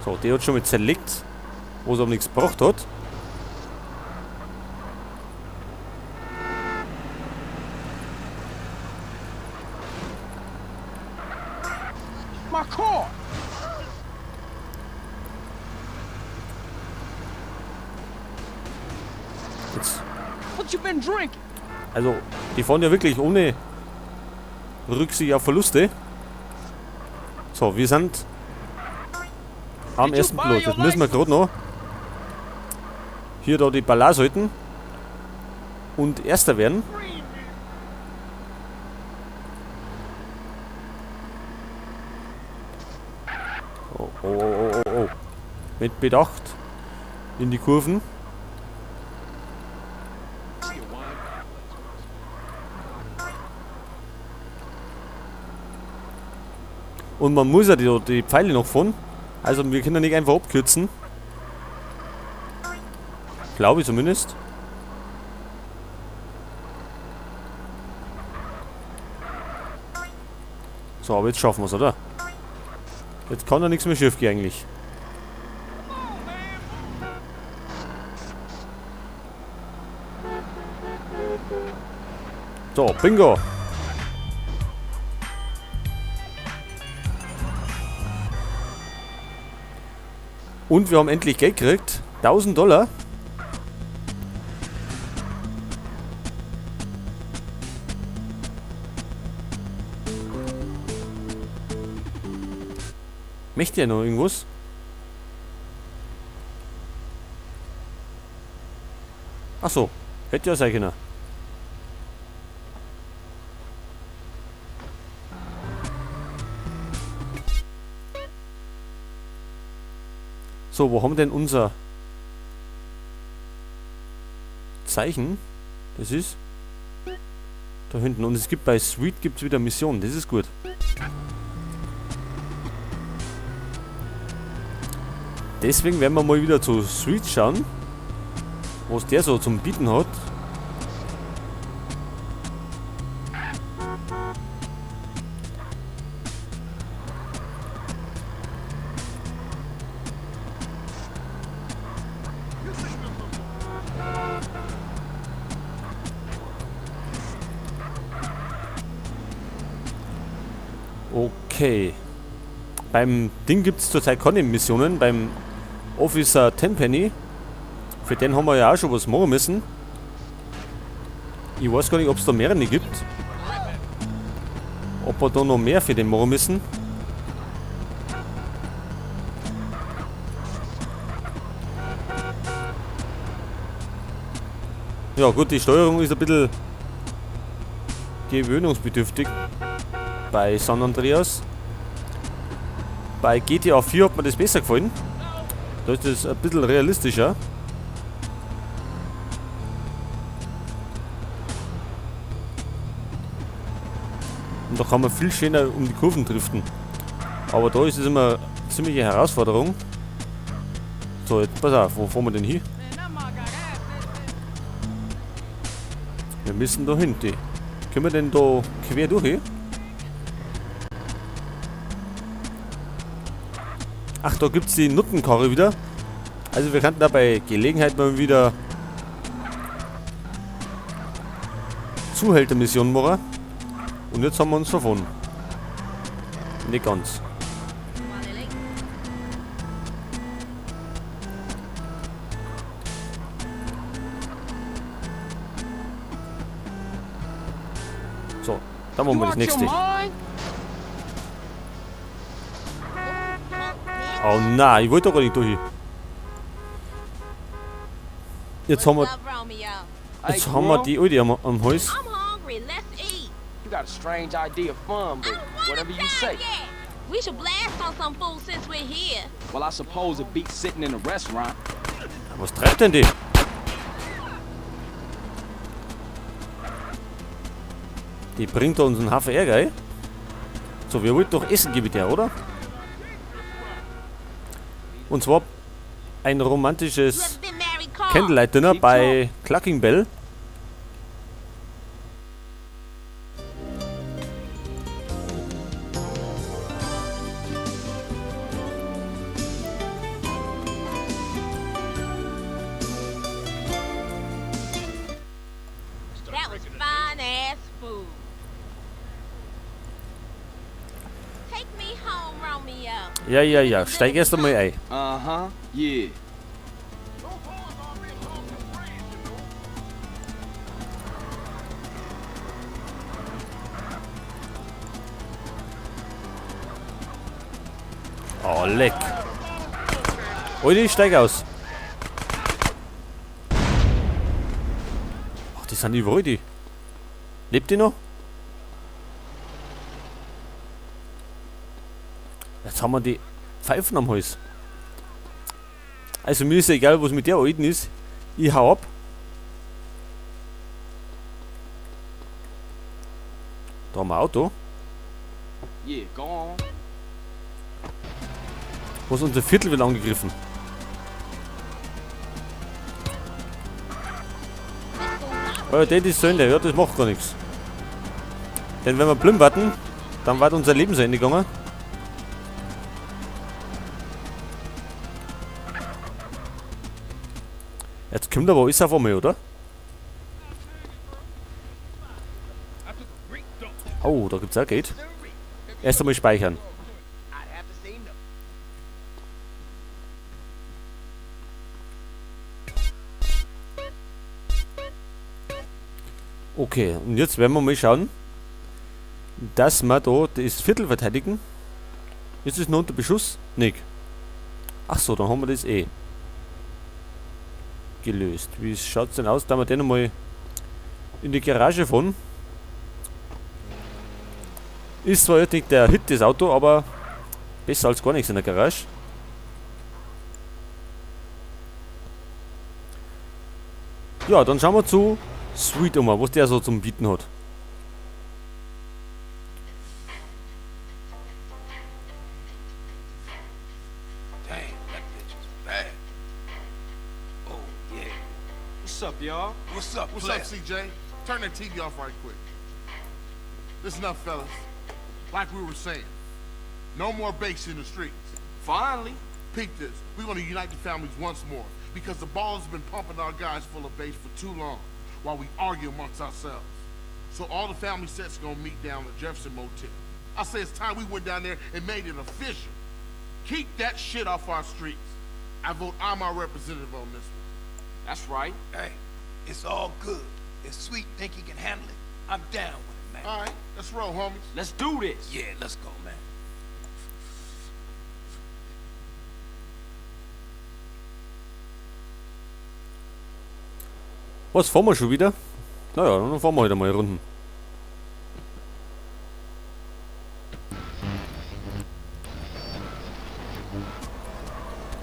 So, die hat schon mal zerlegt, wo es aber nichts gebracht hat. My car! Jetzt. What you been drinking? Also, die fahren ja wirklich ohne Rücksicht auf Verluste. So, wir sind am ersten Platz. Jetzt müssen wir gerade noch hier da die Balance halten und Erster werden. Oh, oh, oh, oh, oh. Mit Bedacht in die Kurven. Und man muss ja die Pfeile noch fahren. Also wir können ja nicht einfach abkürzen. Glaube ich zumindest. So, aber jetzt schaffen wir's, oder? Jetzt kann ja nichts mehr schief gehen eigentlich. So, bingo! Und wir haben endlich Geld gekriegt. 1000 Dollar. Möchte er noch irgendwas? Ach so, hätte ja sein können. So, wo haben wir denn unser Zeichen? Das ist da hinten. Und es gibt bei Sweet gibt's wieder Missionen. Das ist gut. Deswegen werden wir mal wieder zu Sweet schauen, was der so zum Bieten hat. Okay. Beim Ding gibt's zurzeit keine Missionen. Beim Officer Tenpenny. Für den haben wir ja auch schon was machen müssen. Ich weiß gar nicht, ob's da mehrere gibt. Ob wir da noch mehr für den machen müssen. Ja gut, die Steuerung ist ein bisschen gewöhnungsbedürftig bei San Andreas. Bei GTA 4 hat mir das besser gefallen. Da ist das ein bisschen realistischer. Und da kann man viel schöner um die Kurven driften. Aber da ist es immer eine ziemliche Herausforderung. So, jetzt pass auf, wo fahren wir denn hin? Wir müssen da hinten. Können wir denn da quer durch? Ach, da gibt's die Nuttenkarre wieder. Also wir könnten da bei Gelegenheit mal wieder Zuhältermission machen. Und jetzt haben wir uns davon. Nicht ganz. So, dann machen wir das nächste. Oh nein, ich wollte doch gar nicht durch. Jetzt haben wir die Alte am Hals. You got a strange idea of fun, but whatever you say. We should blast on some food since we're here. Well, I suppose it beats sitting in a restaurant. Was treibt denn die? Die bringt uns einen Haufen Ärger, ey. So, wir wollten doch essen gehen mit der, oder? Und zwar ein romantisches Candlelight Dinner bei Cluckin' Bell. Ja, ja, ja. Steig erst einmal ein. Uh-huh. Yeah. Oh, leck. Alter, ich steig aus. Ach, die sind überall, die. Lebt die noch? Jetzt haben wir die Pfeifen am Hals. Also mir ist egal, was mit der Alten ist. Ich hau ab. Da haben wir ein Auto. Yeah, go on. Was, unser Viertel wird angegriffen. Oh, das ist Sünde. Ja, das macht gar nichts. Denn wenn wir blind warten, dann war unser Leben zu Ende gegangen. Jetzt kommt aber alles auf einmal, oder? Oh, da gibt's auch Geld. Erst einmal speichern. Okay, und jetzt werden wir mal schauen, dass wir da das Viertel verteidigen. Ist es noch unter Beschuss? Nick. Ach so, dann haben wir das eh gelöst. Wie schaut's denn aus, da wir den nochmal in die Garage fahren? Ist zwar jetzt nicht der Hit, das Auto, aber besser als gar nichts in der Garage. Ja, dann schauen wir zu Sweet um, was der so zum Bieten hat. Damn, that bitch is bad. Oh, yeah. What's up, y'all? What's up, What's player? up, CJ? Turn that TV off right quick. Listen up, fellas. Like we were saying, no more base in the streets. Finally. Peep this. We want to unite the families once more because the ball has been pumping our guys full of base for too long while we argue amongst ourselves. So all the family sets gonna meet down at Jefferson Motel. I say it's time we went down there and made it official. Keep that shit off our streets. I vote I'm our representative on this one. That's right. Hey, it's all good. If Sweet think he can handle it, I'm down with it, man. All right, let's roll, homies. Let's do this. Yeah, let's go, man. Was, fahren wir schon wieder? Naja, dann fahren wir halt einmal Runden.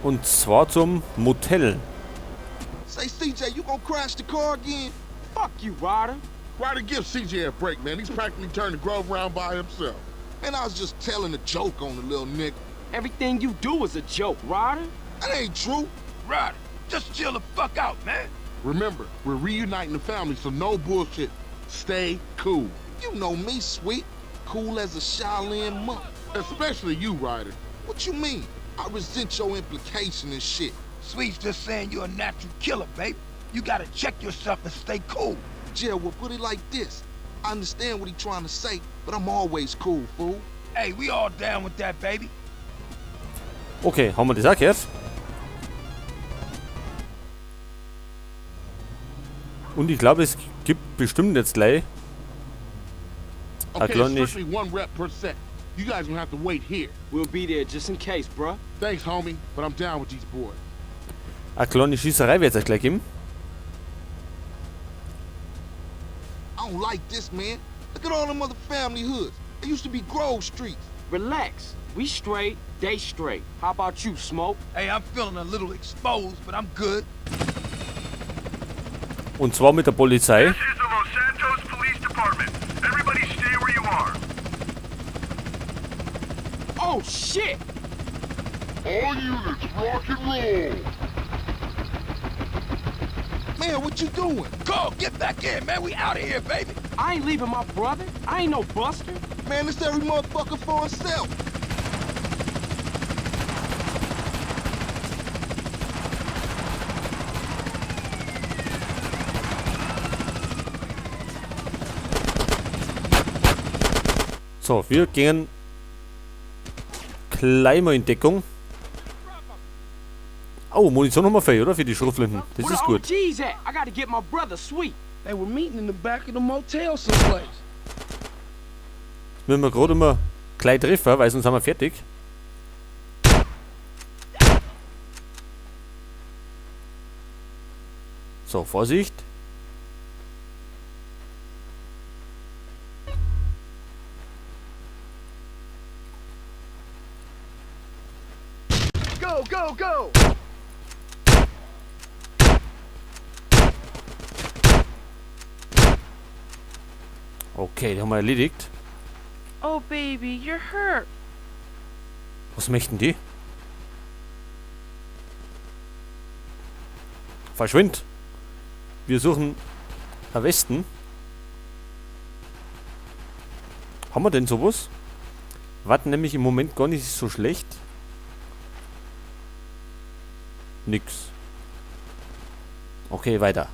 Und zwar zum Motel. Say, CJ, you gonna crash the car again? Fuck you, Ryder. Ryder, give CJ a break, man. He's practically turned the Grove round by himself. Man, I was just telling a joke on the little nigga. Everything you do is a joke, Ryder. That ain't true. Ryder, just chill the fuck out, man. Remember, we're reuniting the family, so no bullshit. Stay cool. You know me, Sweet. Cool as a Shaolin monk. Especially you, Ryder. What you mean? I resent your implication and shit. Sweet's just saying you're a natural killer, babe. You gotta check yourself and stay cool. Jerry, well, put it like this. I understand what he trying to say, but I'm always cool, fool. Hey, we all down with that, baby. Okay, haben wir das auch gehört? Und ich glaube, es gibt bestimmt jetzt gleich Okay, kleine it's strictly one rep per set. You guys gonna have to wait here. We'll be there just in case, bruh. Thanks, homie, but I'm down with these boys. Eine kleine Schießerei wird es gleich geben. I don't like this, man. Look at all them other family hoods. They used to be Grove Streets. Relax. We straight, they straight. How about you, Smoke? Hey, I'm feeling a little exposed, but I'm good. Und zwar mit der Polizei. This is the Los Santos Police Department. Everybody stay where you are. Oh, shit! All units, rock and roll. Man, what you doing? Go, get back in, man. We out of here, baby. I ain't leaving my brother. I ain't no buster. Man, it's every motherfucker for himself. So, wir gehen gleich mal in Deckung. Oh, Munition haben wir frei, oder? Für die Schrotflinten. Das Where ist the gut. OGs at? I gotta get my brother Sweet. They were meeting in the back of the motel someplace. Jetzt müssen wir gerade immer gleich treffen, weil sonst sind wir fertig. So, Vorsicht. Go, go, go! Okay, die haben wir erledigt. Oh, baby, you're hurt. Was möchten die? Verschwind! Wir suchen am Westen. Haben wir denn sowas? Warten nämlich im Moment gar nicht so schlecht. Nix. Okay, weiter.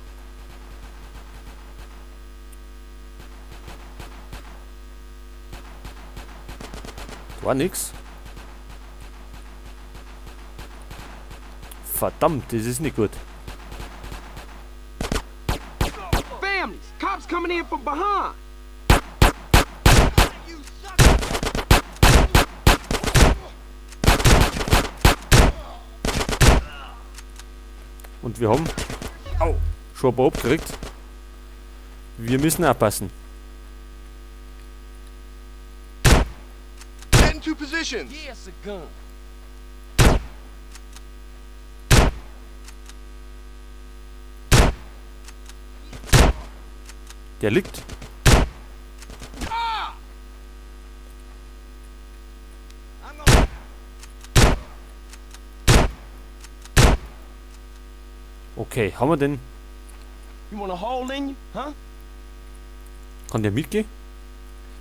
War nix. Verdammt, das ist nicht gut. Families, cops coming in from behind. Und wir haben au, schon ein paar abgekriegt. Wir müssen aufpassen. Get into positions! Yeah, it's a gun. Der liegt. Okay, haben wir denn... You want a hole in you, huh? Kann der mitgehen?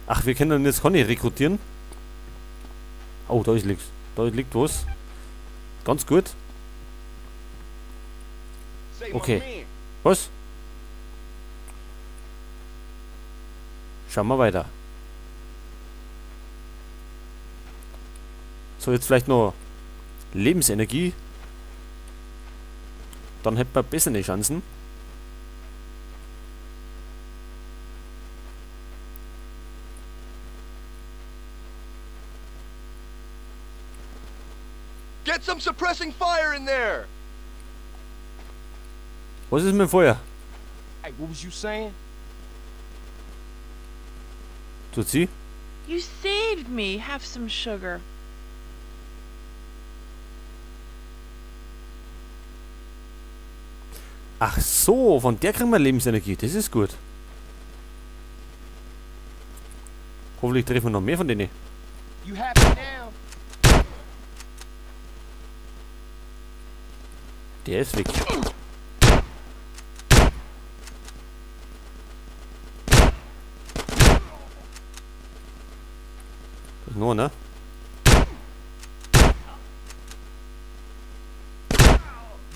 Ach, wir können jetzt Conny rekrutieren. Oh, da ist liegt. Da liegt was. Ganz gut. Say, my Okay. man, Was? Schauen wir weiter. So, jetzt vielleicht noch Lebensenergie. Dann hätten wir bessere Chancen. Get some suppressing fire in there! Was ist mit dem Feuer? Hey, what was you saying? Tut sie? You saved me. Have some sugar. Ach so, von der kriegen wir Lebensenergie. Das ist gut. Hoffentlich treffen wir noch mehr von denen. You happy now? Der ist weg. Das ist nur, ne?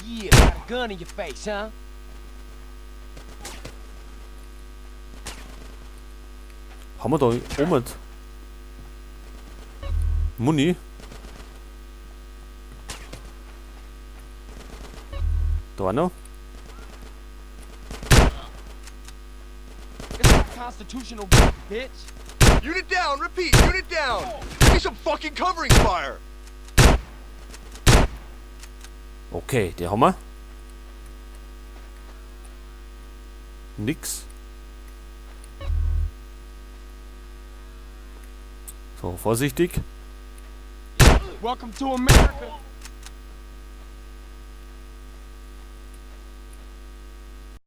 Yeah, got a gun in your face, huh? Haben wir da oben Muni? Da auch noch. It's my constitutional right, bitch. Unit down, repeat, unit down! Give me some fucking covering fire! Okay, die haben wir. Nix. So, vorsichtig. Welcome to America.